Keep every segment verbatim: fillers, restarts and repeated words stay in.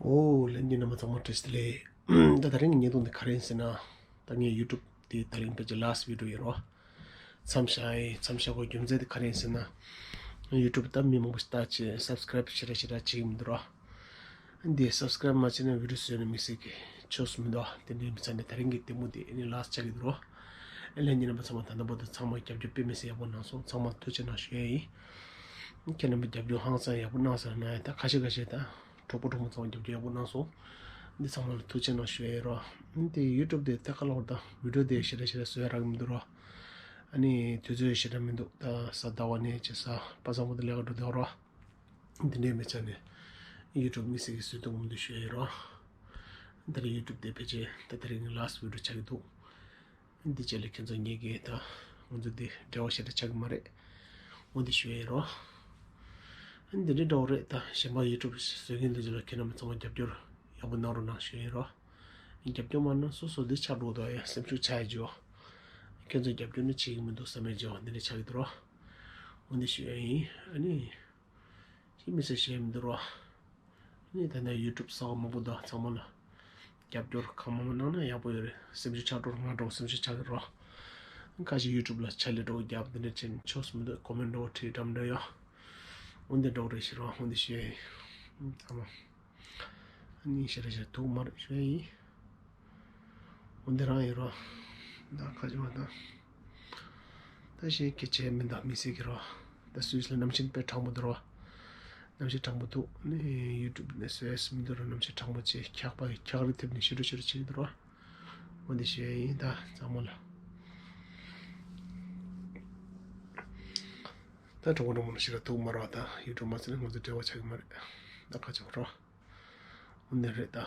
ཨོ་ལྷན་རྒྱས་རྣམ་པ་ཚང་མ་བཀྲ་ཤིས་བདེ་ལེགས། ད་དེ་རིང་གི་བརྙན་ཐུང་འདི་ག་རེ་ཡིན་ཟེར་ན། ད་ངའི་YouTube་དེ་དེ་རིང་ཕལ་ཆེར་last video་ཡིན་རོ། མཚམས་བཞག་ཡིན། མཚམས་བཞག་དགོས་རྒྱུ་མཚན་དེ་ག་རེ་ཡིན་ཟེར་ན། YouTube་ད་མི་མང་པོ་ཞིག་ལྟ་བྱེད་subscribe་ཞེ་དྲག་ཞེ་དྲག་བྱེད་ཀྱི་མི་འདུག་རོ། འདི་subscribe་མ་བྱས་ན་video་བཟོས་ན་དམིགས་བསལ་གྱི་ཆོས་སུ་མི་འདུག་དེ་འདྲའི་མི་ཚང་ནས་དེ་རིང་གི་ལྟད་མོ་དེ་ཨ་ནི་last་ཆགས་ཀྱི་འདུག་རོ། ཨ་ལྷན་རྒྱས་རྣམ་པ་ཚང་མ་ད་ལྟ་བར་དུ་ཚང་མ་རྒྱབ་སྐྱོར་དཔེ་མི་སྲིད་ཡག་པོ་གནང་སོང་། ཚང་མ་ཐུགས་རྗེ་གནང་ཞུ་ཡ་ཡིན། ཁྱེད་རྣམ་པ་རྒྱབ་སྐྱོར་ཧང་སང་ཡག་པོ་གནང་ཟེར་ན་ཡང་ད་ཁ་ཤས་ཁ་ཤས་ད་གྲོགས་པོ་གྲོགས་མོ་ཚང་མ་རྒྱབ་སྐྱོར་ཡག་པོ་གནང་སོང་། འདི་ཚང་མ་ལ་ཐུགས་རྗེ་གནང་ཞུ་ཡ་ཡིན་རོ། འདི་YouTube་དེ་ཐད་ཀར་ལོག་ད་video་དེ་ཞེ་དྲག་ཞེ་དྲག་བཟོ་ཡ་རག་གི་མི་འདུག་རོ། ཨ་ནི་དུས་ཚོད་ཞེ་དྲག་མི་འདུག་ད་གཟའ་ཟླ་བ་ནས་བྱས་གཟའ་པ་སངས་པ་དེ་ལས་ཀ་འགྲོ་བསྡད་རོ། འདི་འདྲའི་མི་ཚང་ནས་YouTube་དམིགས་བསལ་གྱི་བཟོས་འདུག་མི་འདུག་ཞུ་ཡ་ཡིན་རོ། འདིར་YouTube་དེ་ཕལ་ཆེར་ད་དེ་རིང་last video་ཆགས་ཀྱི་འདུག་འདི་རྗེས་ལ་ཁྱེད་ཚོ་ངེད་ཀྱི་ད་ང་ཚོ་འདི་འབྲེལ་བ་ཞེ་དྲག་ཆགས་ཀྱི་མ་རེད། འོ་འདི་ཞུ་ཡ་ཡིན་རོ། འདི་འདྲའི་འདྲ་བོ་རེད། ད་གཞན་པ་YouTube་བཟོ་མཁན་འདི་ཚོ་ལ་ཁྱེད་རྣམ་པ་ཚང་མ་རྒྱབ་སྐྱོར་ཡག་པོ་གནང་རོགས་གནང་ཞུ་ཡ་ཡིན་རོ། རྒྱབ་སྐྱོར་མ་གནང་སོ་སོ་འདི་ཆགས་འགྲོ་དོ་ཡ་སེམས་ཤུགས་ཆག་ཡ་ཅིག་ཡོད། ཁྱེད་ཚོ་རྒྱབ་སྐྱོར་ནི་བྱེད་ཀྱི་མི་འདུག་བསམ་ཡ་ཅིག་ཡོད། འདི་འདྲ་ཆགས་ཀྱི་འདུག་རོ། འོ་འདི་ཞུ་ཡ་ཡིན། ཨ་ནི། ཤི་མི་ཟེར་བཤད་མི་འདུག་རོ། ནི་ད་ནས་YouTube་གསར་པ་མང་པོ་འདུག་ཚང་མ་ལ་རྒྱབ་སྐྱོར་གང་མང་མང་གནང་ན་ཡག་པོ་ཡོད་རེད། སེམས་ཤུགས་ཆག་འགྲོ་ང་འགྲོ་སེམས་ཤུགས་ཆག་གི་རོ། ཁ་ཤས་YouTube་ལ་ཆ་ལས་འགྲོ་རྒྱབ་འདི་འདྲ་ཅན་ཆོས་སུ་མི་འདུག comment་འགྲོ་བྲིས་འགྲམ་འགྲོ་ཡོ། འོན་ཏེ་འགྲོ་རེ་ཞིག་རོ། འོན་ཏེ་ཞེ་ཚང་མ་ནི་ཞེ་རེ་ཞེ་ཐུག་མ་རེད་ཞེ་ཡིན། འོ་འདི་རང་ཡིན་རོ། ད་ཁ་ཅིག་མ་ད། ད་གཞན་གྱི་བྱས་མི་འདུག་དམིགས་བསལ་གྱི་རོ། ད་སུད་སི་ལ་གནམ་གཤིས་དཔེ་གྲང་མོ་འདུག་རོ། གནམ་གཤིས་གྲང་མོ་འདུག་ནི་YouTube་ནས་སུད་སི་མི་འདུག་རོ། གནམ་གཤིས་གྲང་མོ་བྱས་འཁྱག་པ་འཁྱག་རི་ཐེབས་ནས་ཤི་རུ་ཤི་རུ་བྱེད་ཀྱི་འདུག་རོ། འོ་འདི་ཞེ་ཡིན་ད་ཚང་མ་ལ། ད་གྲོགས་པོ་གྲོགས་མོ་ལ་ཞེ་དྲག་ཐུག་མ་རོ། ད་YouTube་མ་ཟེར་ན་ང་ཚོ་འབྲེལ་བ་ཆགས་ཀྱི་མ་རེད། ད་ཁ་ཆེ་བ་རོ། འོ་འདི་རེད་ད།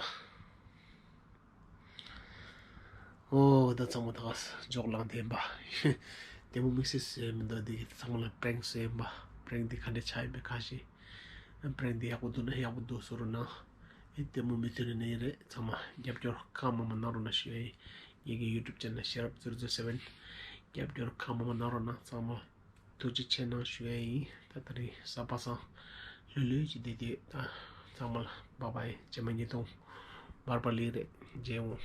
ཨོ་ད་ཚང་མ་ད་ག་འཇོག་ལངས་བསྡད་པ། ལྟད་མོ་དམིགས་བསལ་བཟོས་མི་འདུག་འདི་གི་ཚང་མ་ལ་prank་བཟོས་ཡིན་པ། prank་འདི་ག་འདྲ་ཆགས་ཡིན་པའི་ཁ་ཤས། prank་འདི་ཡག་པོ་འདུག་ན་ཡག་པོ་འདུག་བཟོ་རོགས་གནང་། ཨེ་ལྟད་མོ་མི་མཐུན་ནས་ནི་ཡིན་རེད། ཚང་མ་རྒྱབ་སྐྱོར་གང་མང་མང་གནང་རོགས་གནང་ཞུ་ཡ་ཡིན། ངེད་ཀྱི་YouTube channel Sharap zero zero seven་རྒྱབ་སྐྱོར་གང་མང་མང་གནང་རོགས་གནང་ཚང་མ། ཐུགས་རྗེ་ཆེ་གནང་ཞུ་ཡ་ཡིན། ད་ད་རེས་གཟའ་པ་སངས་ལྷོད་ལྷོད་ཀྱི་བསྡད་དེ་ད་ཚང་མ་ལ་bye bye། རྗེས་མ་ཉིས་སྟོང་བར་པ་ལི་རེད། མཇལ་འོང་།